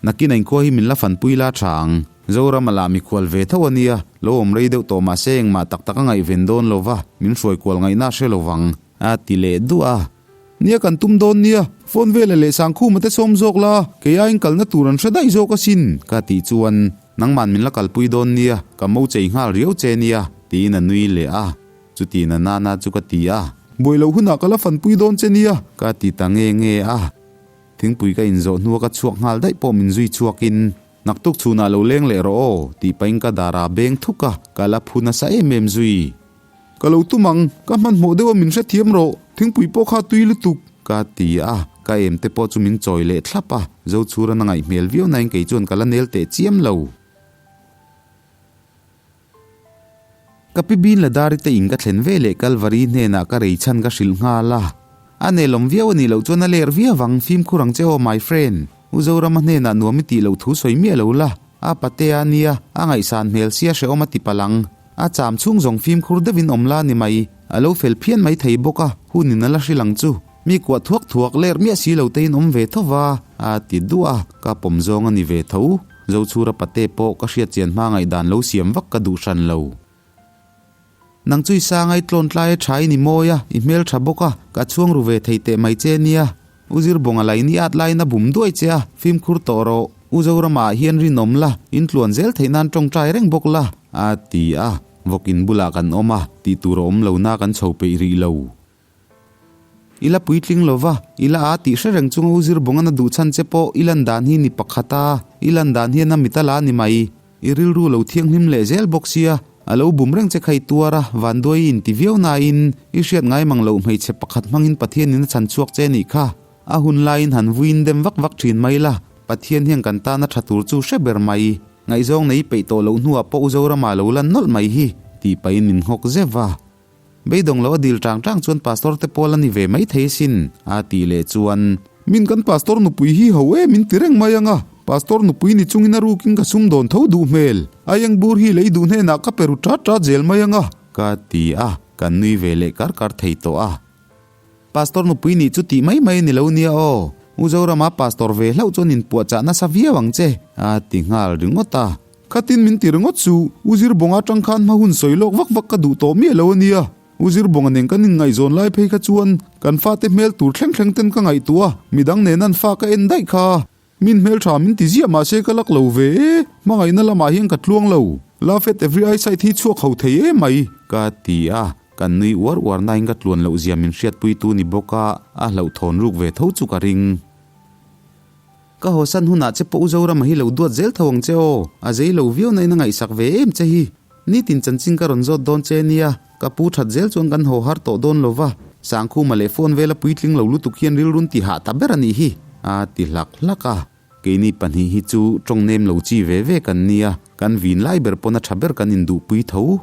Nakin a inkhua hi min la fanpui la tha ang. Zorama lah mikhual ve tho a nia, lo awm rei deuh tawh mahse engmah tak tak a ngaihven dawn lo va, min hruai kual ngaihna a hre lo vang, a ti leh duah a. Nia kan tum dawn nia, phone vela leh Sangkhuma te sawm zawk la, kei aiin kalna tur an hre daih zawk asin, ka tih chuan. Nangman min la kalpui dawn nia, ka mo chei nghal riau che nia, tiin a nui leh a. Chuti na nana chu ka ti a. Buai loh hunah ka la fanpui dawn che nia. Ka ti ta nge nge a. Thingpui ka inzawh hnua ka chhuak nghal daih pawh min zui chhuakin, Naktuk chhunah lo leng leh rawh aw, tih pahin ka darah beng thuk a, ka la phu nasa em em zui. Ka lo tum ang, ka hmanhmawh deuh a min hrethiam rawh, thingpui pawh kha tui lutuk. Ka ti a, ka em te pawh chu min chawi leh thlap a, Zochhura na ngaih hmel viau nain kei chuan ka la nel teh chiam lo. Ka pi bin la dari te in ka thlen ve leh Kalvari hnenah ka rei chhan ka hrilh nghal a, a nelawm viau a nih loh chuan a ler viau ang, fimkhur ang che aw my friend, U Zorama hnenah nuam i tih loh thu sawi miah lo la, a patea nia, a ngaihsan hmel sia hrehawm a ti palh ang, a cham chhung zawng fimkhur deuhin awm la ni mai, a lo fel phian mai thei bawk a, hunin a la hrilh ang chu. Mi kuah thuak thuak ler miah si lo tein awm ve tho va, a ti duah a, ka pawm zawng a ni ve tho. Zochhura pate pawh ka hriat chian hma ngaihdan lo siam vak ka duh hran lo. Nang chu i sangai tlawn tlai a tha i ni mawi a, i hmel tha bawk a, ka chhuang ru ve thei teh mai che nia. U Zirbawnga lai ni at laiin a bum duai che a, fimkhur tawh rawh. U Zorama ah hian rinawm la, in tluan zel theih nan tawngtai reng bawk la, a ti a. Vawk in bulah kan awm a, tih tur a awm lo na kan chho peih rih lo. I la puitling lo va, i la a tih hre reng chunga u Zirbawnga na duh chhan che pawh i lan dan hi ni pakhat a, i lan dan hian a mit a la ni mai. I rilru lo thianghlim leh zel bawk sia, a lo bum reng che kha i tuar a, vanduai i inti viau nain i hriat ngai mang loh hmeichhe pakhat hmangin Pathianin a chhan chhuak che nih kha. A hun laiin han vuiin dem vak vak thin mai la, Pathian hian kan tana tha tur chu hre ber mai. Ngaihzawng nei peih tawh loh hnuah pawh u Zorama lo lan nawlh mai hi, tih pahin min nghawk zeuh a. Beidawng lo a dil tang tang chuan pastor te pawl a ni ve mai thei sin, a tih leh chuan. Min kan pastor nupui hi ho em in ti reng mai ang a, pastor nupui ni chungin a rukin ka sum dawn tho duh hmel, a eng bur hi lei duh hnenah ka pe ru tat tat zel mai ang a. Ka ti a, kan nui ve leh kar kar thei tawh a. Pastor nupui nih chu tih mai mai a ni lo nia aw, U Zorama pastor ve hlauh chuan inpuahchah nasa viau ang che, a ti nghal ringawt a. Khatin min ti ringawt chu U Zirbawnga atang khan hma hun sawi lawk vak vak ka duh tawh miah lo a nia. U Zirbawnga nen kan inngaihzawn lai phei kha chuan kan fate hmel tur thleng thleng ten ka ngaihtuah a, midang nen an fa ka en daih kha. Min hmeltha min ti ziah mahse ka lak lo ve e, hmangaihna lamah hian ka tluang lo. Love at every eyesight hi chhuak ho thei em mai. Ka ti a, kan nui uar uar nain ka tluan loh zia min hriatpuitu ni bawk a, a hlauhthawn ruk ve tho chu ka ring. Ka hawsan hunah che pawh U Zorama hi lo duat zel tho ang che aw, a zei lo viau nain a ngaihsak ve em che hi. Nitin chanchin ka rawn zawt dawn che nia, ka pu that zel chuan kan haw har tawh dawn lo va, Sangkhuma leh phone vela puitling lo lutuk hian rilrun ti hah ta ber a nih hi, a ti hlak hlak a. Keini pahnih hi chu tawng nem lo chi ve ve kan nia, kan vin lai ber pawn a tha ber kan induhpui tho.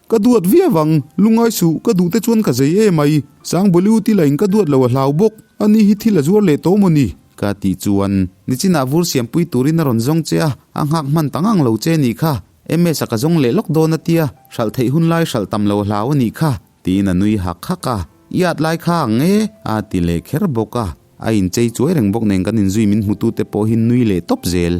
Ka duat viau ang, lungai suh, ka duh te chuan ka zei em ai, Sangbawliu ti lain ka duat lo a hlau bawk, ani hi thil a zuar leh tawh maw ni? Ka tih chuan, nichinah vur siampui turin a rawn zawng che a, a nghak hman ta ngang lo che nih kha, MS a ka zawng leh lawk dawn a tia, hralh theih hun lai hralh tam lo a hlau a nih kha, tiin a nui hak hak a, i at lai kha ang e, a ti leh kher bawk a, a inchei chuai reng bawk nen kan inzui min hmutute pawh hi nui leh tawp zel.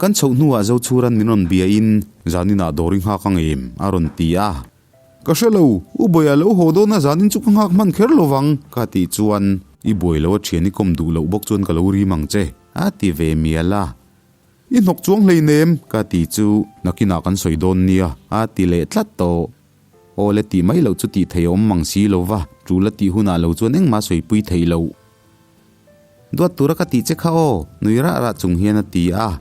Kan chhoh hnuah Zochhuran min rawn bia in, Zaninah dawr i nghak ang em? a rawn ti a. Ka hre lo, u Bawia lo haw dawn a zanin chu ka nghak hman kher lo vang, ka tih chuan, I buai lo a thian i kawm duh loh bawk chuan ka lo rim ang che, a ti ve mial a. I hnawk chuang hleinem, ka ti chu, Nakinah kan sawi dawn nia, a ti leh tlat tawh. Aw le tih mai loh chu tih thei a awm mang si lo va, tul a tih hunah lo chuan engmah sawipui theih loh. Duat tura ka tih che kha aw, nui rah rah chung hian a ti a.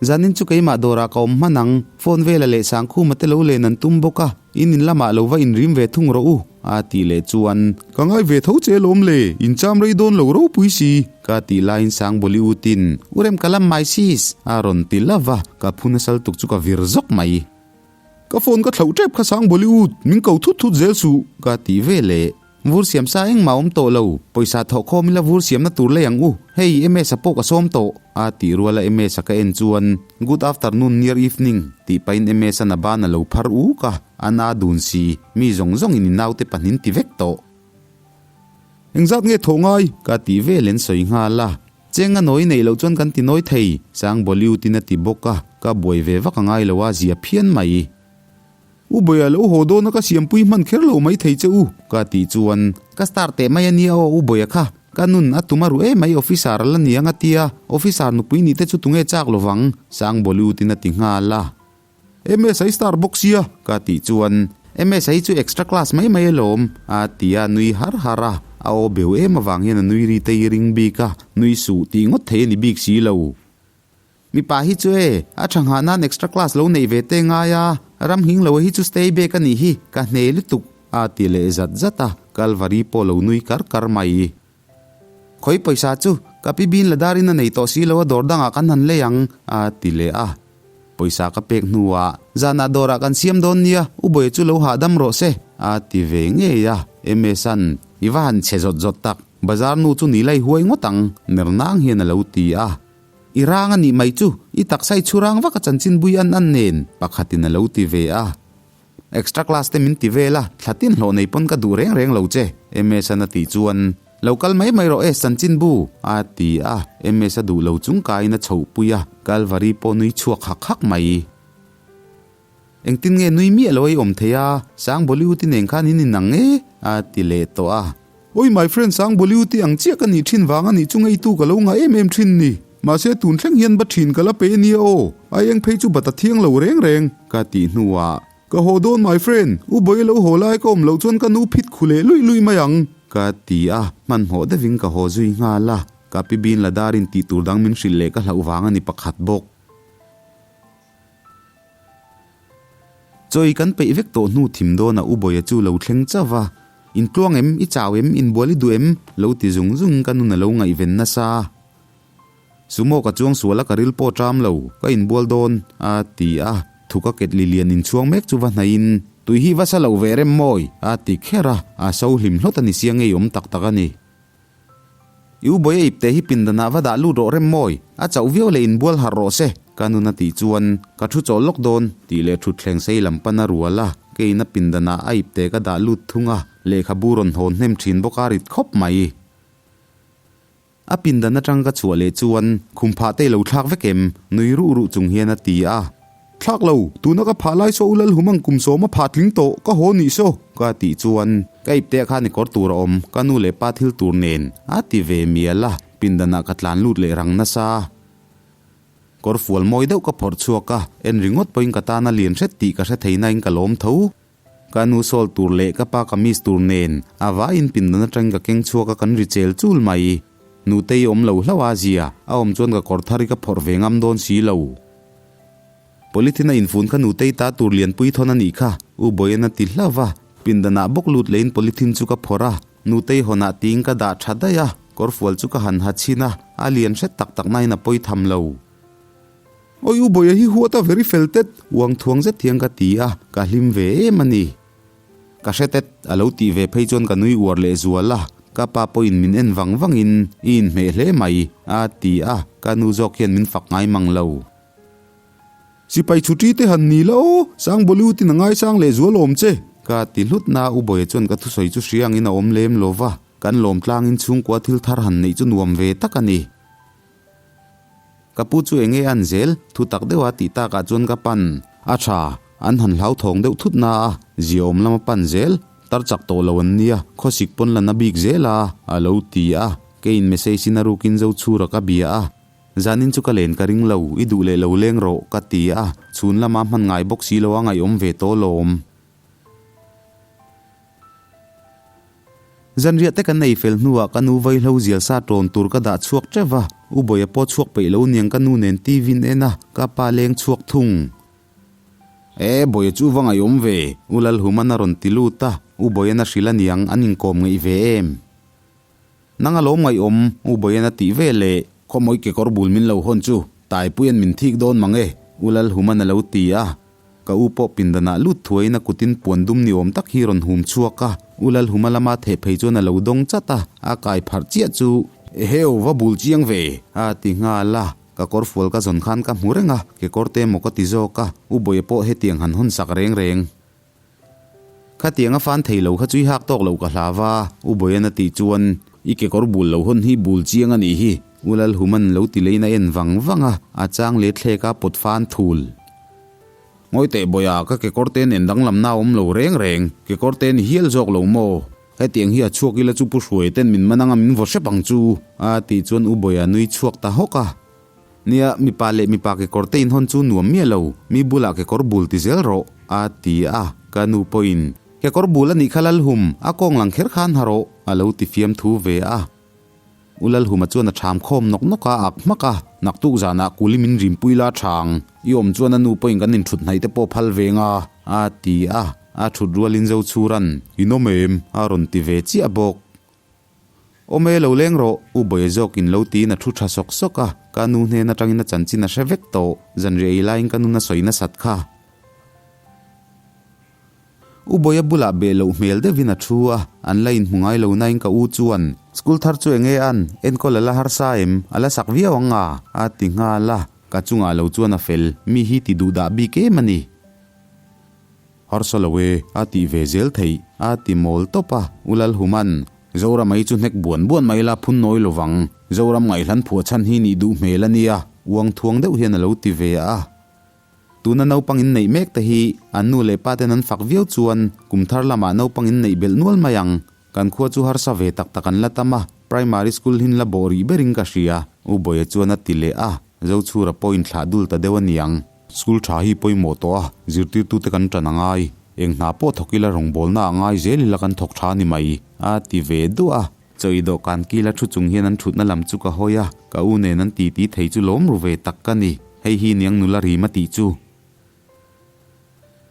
Zanin chu keimah dawrah ka awm hman ang, phone vela leh Sangkhuma te lo len an tum bawk a, in in lamah lo va inrim ve thung rawh u, a tih leh chuan. Ka ngai ve tho che lawm le, in cham rei dawn lo ropui si. Ka tih laiin Sangbawli utin, U rem ka lam mai sis, a rawn ti love a, ka phu nasal tuk chu ka vir zawk mai. Ka phone ka thlauh tep kha Sangbawli ut, min ko thut thut zel suh, ka ti ve leh. Vur siam sa engmah awm tawh lo, pawisa thawh khawm ila vur siamna tur lei ang u, hei MS-a pawh ka sawm tawh, a tih ruala MS-a ka en chuan, Good afternoon, near evening, tih pahin MS-a'n a ban a lo phar uk a, a na dun si, mi zawng zawngin i naute pahnin ti vek tawh. Engzat nge thawh ngai? Ka tih vel en sawi nghal a, Cheng a nawi neih loh chuan kan ti nawi thei, Sangbawliu tin a ti bawk a, ka buai ve vak a ngai lo a, zia phian mai. U Bawia lo haw dawn a ka siampui hman kher lo mai thei che u, ka tih chuan ka star teh mai a nia aw U Bawia kha. Ka nun a tum a ruh emai officer a la ni ang a tia, officer nupui nih te chu tunge chak lovang, Sang Bollywood in a ti nghal a. MS I star bawk sia ka tih chuan MS I chu extra class mai mai alawm a ti a, nui har har a, a aw beu em avang hian a nui ri te i ring bik a, nui suh tih ngawt thei a ni bik si lo. Mipa hi chu e, a tha nghah nan extra class lo neih ve te ngai a, ram nghing lo hi chu stay back a nih hi, ka hne lutuk a ti leh zat zat a, Kalvari pawh lo nui kar kar mai. Khawi pawisa chu ka pi bin la darin a nei tawh si lo a dawr dangah kan han lei ang a ti leh a. Pawisa ka pek hnuah zanah dawrah kan siam dawn nia u Bawia chu lo hahdam rawh se a ti ve ngei a. Ms-a'n i va han chhe zawt zawt tak, bazar nu chu ni lai huai ngawt ang ner nang hian a lo ti a. I rang a nih mai chu i taksa i chhu rang vak a chanchin bui an an nen pakhatin a lo ti ve a. Extra class te min ti vel a, thla tin hlawh nei pawn ka duh reng reng lo che, Ms-a'n a tih chuan, Lo kal mai mai rawh e, chanchinbu, a ti a, Ms-a duh lo chung kaiin a chhoh pui a, Kalvari pawh nui chhuak hak hak mai. Engtin nge nui miah lo a i awm thei a, Sang Bollywood-i nen khan in inang e, a ti leh tawh a. Oi my friend Sang Bollywood-i ang chiah ka nih thin vang a nih chu ngeitu ka lo ngah em em thin ni. Mahse tun thleng hian ba thin ka la pe ania aw, a eng phei chu bat a thiang lo reng reng. Ka tih hnuah. Ka haw dawn my friend, u Bawi lo haw lai ka awm loh chuan ka nu phit khu leh luih luih mai ang. Ka ti a, hmanhmawh deuhin ka haw zui nghal a, ka pi bin la darin tih tur dang min hrilh leh ka hlauh vang a ni pakhat bawk. Chawi kan peih vek tawh hnu thim dawnah U Bawia chu lo thleng chauh a, In tluang em? I chau em? Inbual i duh em? Lo ti zung zung ka nun a lo ngaihven nasa. Sumo ka chuang sual a ka ril pawh ṭam lo, ka inbual dawn, a ti a. Thu ka ketli lian inchhuang mek chu va hnaihin, Tui hi va sa lo ve rem mawi, a ti kher a, a so hlim hlawt a ni sia ngei awm tak tak a ni. I u Bawia ipte hi pindanah va dah lut rawh rem mawi, a chauh viau leh inbual harh rawh se, ka nun a tih chuan ka thu chawlh lawk dawn tih leh thutthleng sei lam pan a rual a, keiin a pindanah a ipte ka dah lut thung a, lehkhabu rawn hawn hnem thin bawk a rit khawp mai. A pindan atang ka chhuah leh chuan khum phah te i lo thlak vek em? nui ruh ruh chung hian a ti a. Thlak lo, tuna ka phah lai saw u Lalhum ang kum sawm a phah tling tawh, ka haw nih saw, ka tih chuan ka ipte ah khan i kawr tur a awm, ka nu leh pa thil tur nen a ti ve mial a, pindanah ka tlan lut leh rang nasa. Kawr fual mawi deuh ka phawrh chhuak a, en ringawt pawhin ka tan a lian hret tih ka hre thei nain ka lawm tho. Ka nu sawl tur leh ka pa kamis tur nen a vaiin pindan atangin ka keng chhuak a kan ri chel chul mai. Nutei awm lo hlauh a zia, a awm chuan ka kawr thar hi ka phawrh ve ngam dawn si lo. Polythene a infun kha nutei ta tur lianpui thawn a nih kha, U Bawian a ti hlauh va. Pindanah bawk lut lehin polythene chu ka phawrh a, nutei hawnah tiin ka dah tha daih a, kawrfual chu ka han ha chhin a, a lian hret tak tak nain a pawi tham lo. Oi U Bawia hi huat a very fel tet. Uang thuang zet hian ka ti a, ka hlim ve em a ni. Ka hre tet, a lo tih ve phei chuan ka nui uar leh zual a, ka pa pawhin min en vang vangin i inhmeh hle mai, a ti a, ka nu zawk hian min fak ngai mang lo. Sipai chhuṭi te han ni la aw, Sang Bollywood in a ngaisang leh zual awm che. Ka ti hlut na, U Bawia chuan ka thusawi chu hria angin a awm lem lo va, kan lawm tlangin chhungkua thil thar han neih chu nuam ve tak a ni. Ka pu chu enge an zel, thu tak deuha tih takah chuan ka pan a tha, an han hlauthawng deuh thut na a, ziaawm lama pan zel, tar chak tawh lo an nia, khawsik pawn la na bik zel a, a lo ti a, keiin message in a rukin zo chhura ka bia a, zanin chu ka len ka ring lo, i duh leh lo leng rawh, ka ti a, chhun lama hman ngai bawk si lo a ngaihawm ve tawh lawm. Zanriah te kan ei fel hnuah ka nu vaihlo zial sa tawn tur ka dah chhuak teuh va, U Bawia pawh chhuak peih lo niang ka nu nen TV in en a, ka pa leng chhuak thung. E, Bawia chu va ngaihawm ve, U Lalhuman a rawn ti lut a, U Bawian a hrilh a niang an inkawm ngeih ve em? Nang a lawm ngaihawm, U Bawian a tih ve leh. Khawmawi kekawr bul min lo hawn chu Taipuian min thik dawn mang e, U Lalhuman a lo ti a. Ka u pawh pindanah lut thuaiin a kutin puan dum ni awm tak hi rawn hum chhuak a, U Lalhuma lama theh phei chuan a lo dawng chat a, a kai pharh chiah chu. Eheu, va bul chiang ve, a ti nghal a. Ka kawr fual ka zawn khan ka hmu reng a, kekawr te emaw ka ti zawk a, U Bawia pawh hetiang han hawn sak reng reng. Khatiang a fan thei lo kha chu i hak tawk lo ka hlau va, U Bawian a tih chuan, I kekawr bul lo hawn hi bul chiang a nih hi, U Lalhuman lo ti leiin a en vang vang a, a chang let thlek a pawt fan thul. Ngawi teh Bawia, ka kekawr te nen danglamna a awm lo reng reng, kekawr te ni hial zawk lo maw? Hetiang hi a chhuak ila chu Pu Hruai ten min man anga min vaw hrep ang chu, a tih chuan U Bawia nui chhuak ta hawk a. Nia, mipa leh mipa kekawr te inhawn chu nuam miah lo, mi bulah kekawr bul ti zel rawh, a ti a, ka nu pawhin, Kekawr bul a nih kha Lalhum, a kawng lang kher khan ha rawh, a lo ti fiam thu ve a. U Lalhuma chuan a ṭham khawm nawk nawk a, ak hmak a, Naktuk zanah kuli min rimpui la ṭhang, i awm chuan a nu pawhin kan inṭhut hnaih te pawh phal ve nga, a ti a, a ṭhut rualin Zochhuran, In awm em? a rawn ti ve chiah bawk. Awm e, lo leng rawh, U Bawia zawkin lo tiin a thu tha sawk sawk a, ka nu hnen atangin a chanchin a hre vek tawh, zanriah ei laiin ka nun a sawi nasat kha. U Bawia bulah beh loh hmel deuhin a thu a, an la inhmu ngai lo nain ka u chuan, School thar chu enge an, enkawl a la harsa em, a la sak viau ang a, a ti nghal a, ka chungah lo chuan a fel, mi hi ti duh dah bik em a ni. Harsa lo e, a tih ve zel theih, a ti mawl tawp a, U Lalhuman, Zoram ei chu hnek buan buan mai la phun nawi lo vang, Zoram ngaihlan phuah chhan hi nih duh hmel a nia, uang thuang deuh hian a lo ti ve a. Tuna naupang in neih mek te hi an nu leh pa ten an fak viau chuan kum thar lamah naupang in neih belh nual mai ang. Kan khua chu harsa ve tak tak an la tam a, primary school hin la bawh rih berin ka hria, U Bawia chuan a ti leh a, Zochhura pawh inthlah dul ta deuh a niang. School tha hi pawimawh tawh a, zirtirtute kan tan a ngai. Eng hna pawh thawk ila rawngbawlna a ngai zel ila kan thawk tha a ni mai, a ti ve duah a. Chaw i dawhkan kila thu chung hian an thutna lam chu ka hawi a, ka u nen an titi thei chu lawm ru ve tak ka ni. Hei hi niang nula rim a tih chu.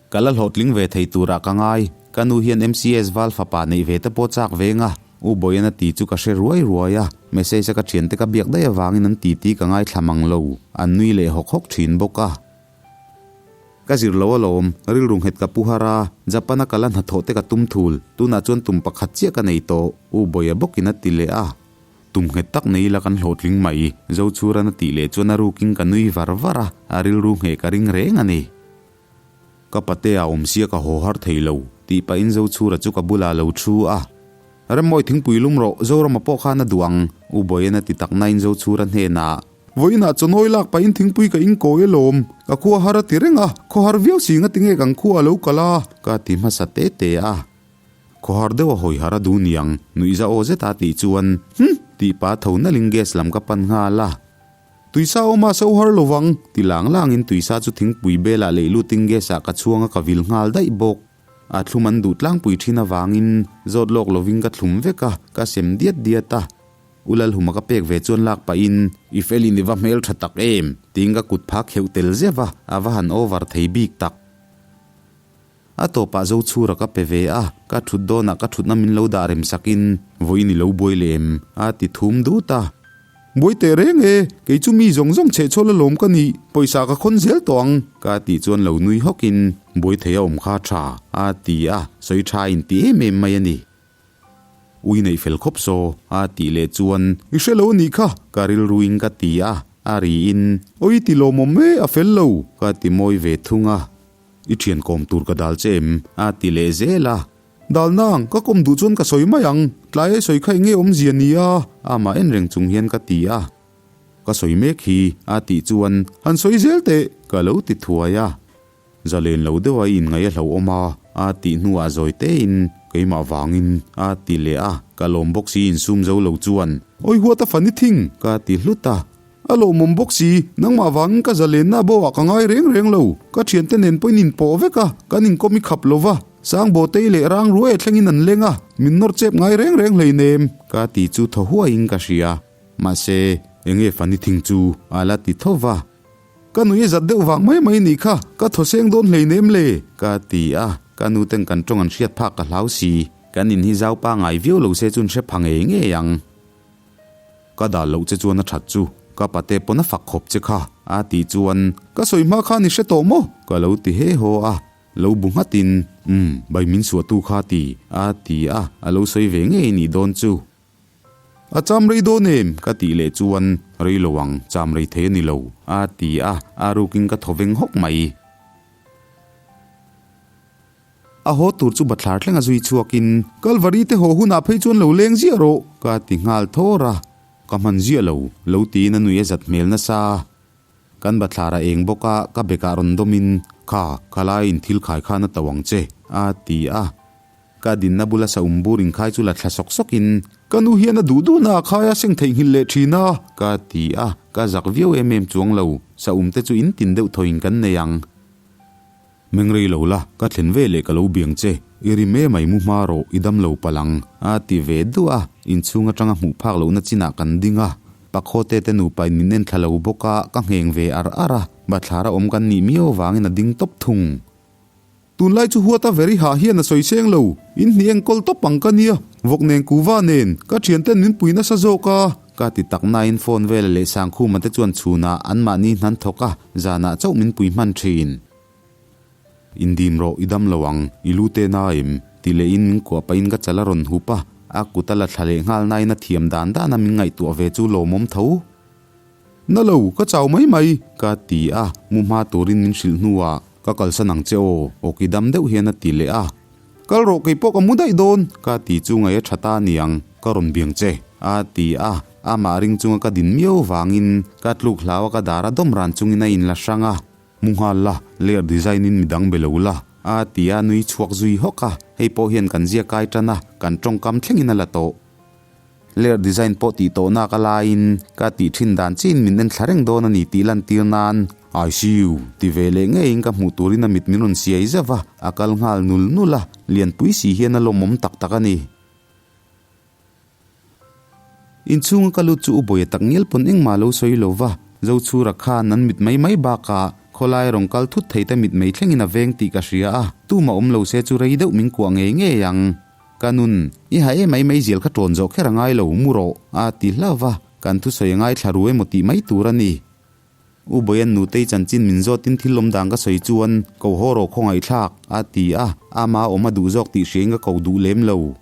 Ka la hlawhtling ve thei turah ka ngai. Ka nu hian MCS val fapa neih ve te pawh chak veng a, U Bawian a ti chu ka hre ruai ruai a, message a ka thiante ka biak daih avangin an titi ka ngaithla mang lo, an nui leh hawk hawk thin bawk a. Ka zir lo alawm, rilru nghet ka pu har a, Japan a kal a hnathawh te ka tum thul, tunah chuan tum pakhat chiah ka nei tawh, U Bawia bawkin a ti leh a. Tum nghet tak nei ila kan hlawhtling mai, Zochhuran a tih leh chuan a rukin ka nui var var a, a rilru ngheh ka ring reng a ni. Ka patea awm sia ka haw har thei lo, tih pahin Zochhura chu ka bulah lo thu a. Remmawi thingpui lum rawh, Zorama pawh khan a duh ang, U Bawian a ti tak nain Zochhura hnenah. Vawiinah chawnawi lak pahin thingpui ka inkawi alawm, ka khua har a ti reng a, khaw har viau si nga tinge kan khua a lo kal a? Ka ti hmasa te te a. Khawhar deuh a hawi har a duh niang, nuihza aw zeta tih chuan, Hm! Tih pa tho nalhin gas lam ka pan nghal a. Tuisa awm a so har lovang. Ti lang langin tuisa chu thingpui belah leh lutin gas ah ka chhuang a ka vil nghal daih bawk. A thlum an duh tlangpui thin avangin zawt lawk lovin ka thlum vek a, ka sem diat diat a. U Lalhuma ka pek ve chuan lak pahin, I felin i va hmel tha tak em? Tiin ka kut phak kheuh tel zeuh a, a va han over thei bik tak. A tawpah Zochhura ka pe ve a, ka thut dawnah ka thutna min lo dah rem sakin, Vawiin i lo buai leh em? a ti thum dut a. Buai teh reng e, kei chu mi zawng zawng chhehchhawl alawm ka nih, pawisa ka khawn zel tawh ang. Ka tih chuan lo nui hawkin, Buai thei a awm kha tha, a ti a, sawi tha in ti em em mai a ni. Ui neih fel khawp saw, a tih leh chuan, I hre lo a nih kha, ka rilruin ka ti a, a riin, Awi ti lawmawm e, a fel lo, ka ti mawi ve thung a. I thian kawm tur ka dal che em? a ti leh zel a. Dal nang, ka kawm duh chuan ka sawi mai ang, tlai ai sawi kha eng nge awmzia ni a? Amah en reng chung hian ka ti a. Ka sawi mek hi, a tih chuan, Han sawi zel teh, ka lo ti thuai a. Zalen lo deuha i inngaih a hlauhawm a, a tih hnuah zawi tein, Keimah vangin, a ti leh a. Ka lawm bawk si insum zo lo chuan, Awi huat a fan i thing, ka ti hlut a. A lawmawm bawk si, nangmah vangin ka zalenna bo ah ka ngai reng reng lo. Ka thiante nen pawhin inpawh vek a, kan inkawm i khap lo va, Sangbawtei leh Rangruaia thlengin an leng a, min nawr chep ngai reng reng hleinem. Ka ti chu thaw huaiin ka hria. Mahse, enge Fani thing chu a la ti tho va. Ka nui a zat deuh vang mai mai nih kha, ka thaw seng dawn hleinem le. Ka ti a, ka nu ten kan tawng an hriat phak ka hlau si. Kan in hi zau pangai viau lo se chu an hre pha ngei ngei ang. Ka dal loh che chuan a that chu ka pate pawn a fak khawp che kha a tih chuan ka sawi hma khan i hre tawh maw? Ka lo ti he haw a, lo bu nghatin umm bai min suahtu kha ti a ti a, a lo sawi ve ngei nih dawn chu. A cham rei dawn em? Ka tih leh chuan rei lo ang, cham rei thei a ni lo a ti a, a rukin ka thaw veng hawk mai. A haw tur chu bathlar thleng a zui chhuakin, Kalvari te haw hunah phei chuan lo leng ziah rawh, ka ti nghal thawr a. Ka hman ziah lo, lo tiin a nui a zat hmel nasa. Kan bathlar a eng bawk a, ka bekah rawn dawmin, Kha, khalaiin thil khai khan a to ang che, a ti a. Ka dinna bula saum bur inkhai chu la thla sawk sawkin, Ka nu hian a duh duhna a khai a seng theihnghilh leh thin a, ka ti a, ka zak viau em em chuang lo, saum te chu in tin deuh thawiin kan nei ang. Meng rei lo la, ka thlen ve leh ka lo biang che, i rim em ai mu hma rawh, i dam lo palh ang, a ti ve duah a, inchhung atanga hmuh phak lohna chinah kan ding a, Pakhaw te te nupa in min en thla lo bawk a, ka ngheng ve ar ar a, bathlar a awm kan nih miau avangin a ding tawp thung. Tunlai chu huata veri hah hian a sawi seng lo, in hnih enkawl tawp ang ka nia, vawk nen kuva nen, ka thianten min pui nasa zawk a. Ka ti tak nain phone vela leh Sangkhuma te chuan chhunah anmahni hnan thawk a, zanah chauh min pui hman thin. Indim rawh, i dam lo ang, i lu te na em? Ti lehin min kuah pahin ka chal a rawn hup a, a kut a la thla leh nghal nain a thiam dan dana min ngaihtuah ve chu lawmawm tho. Na lo, ka chau mai mai, ka ti a, mu hma turin min hrilh hnuah ka kalsan ang che aw, awki dam deuh hian a ti leh a. Kal rawh kei pawh ka mu daih dawn, ka ti chu ngaih a tha ta niang, ka rawn biang che, a ti a, amah ring chunga ka din miau vangin ka tluk hlau a ka dar a dawm ran chungin a inla hrang a. Mu nghal la, ler design in midang be lo la, a ti a nui chhuak zui hawk a, hei pawh hian kan zia kai tan a, kan tawngkam thlengin a la tawh. Layer design pawh tih tawh nak a laiin ka tih thin dan chiin min en thla reng dawn a ni tih lantir nan I see you ti ve leh ngeiin ka hmuh turin a mit min rawn siai zauh a, a kal nghal nul nul a, lianpui si hian a lawmawm tak tak a ni. Inchhunga ka lut chu u Bawia tak ngial pawn engmah lo sawi lo va, Zochhura khan an mit mai mai bakah khawlai rawn kal thut thei te mit mai thlengin a veng tih ka hria a, tumah awm lo se chu rei deuh min kuah ngei ngei ang. Ka nun, i ha em mai mai zial kha ṭawn zawh kher a ngai lo, mu rawh, a ti hlauh va, kan thusawi a ngaithla ru emaw tih mai tur a ni. U Bawian nutei chanchin min zawtin thil awm dan ka sawi chuan, Ko haw rawh khawngaihthlak, a ti a, ama awm a duh zawk tih hriain ka ko duh lem lo.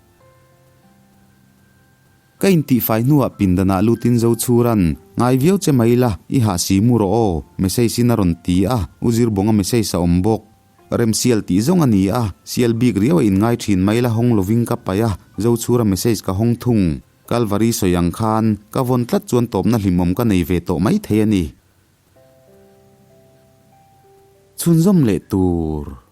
Ka intihfai hnuah pindanah lutin Zochhuran, Ngai viau che mai la, i hah si mu rawh aw, message in a rawn ti a, U Zirbawnga message a awm bawk. Remsial tih zawng a ni a, sial bik riau a inngai thin mai la hawng lovin ka paih a, Zochhura message ka hawng thung. Kalvari sawi ang khan, ka vawn tlat chuan tawpna hlimawm ka nei ve tawh mai thei a ni. Chhunzawm leh tur.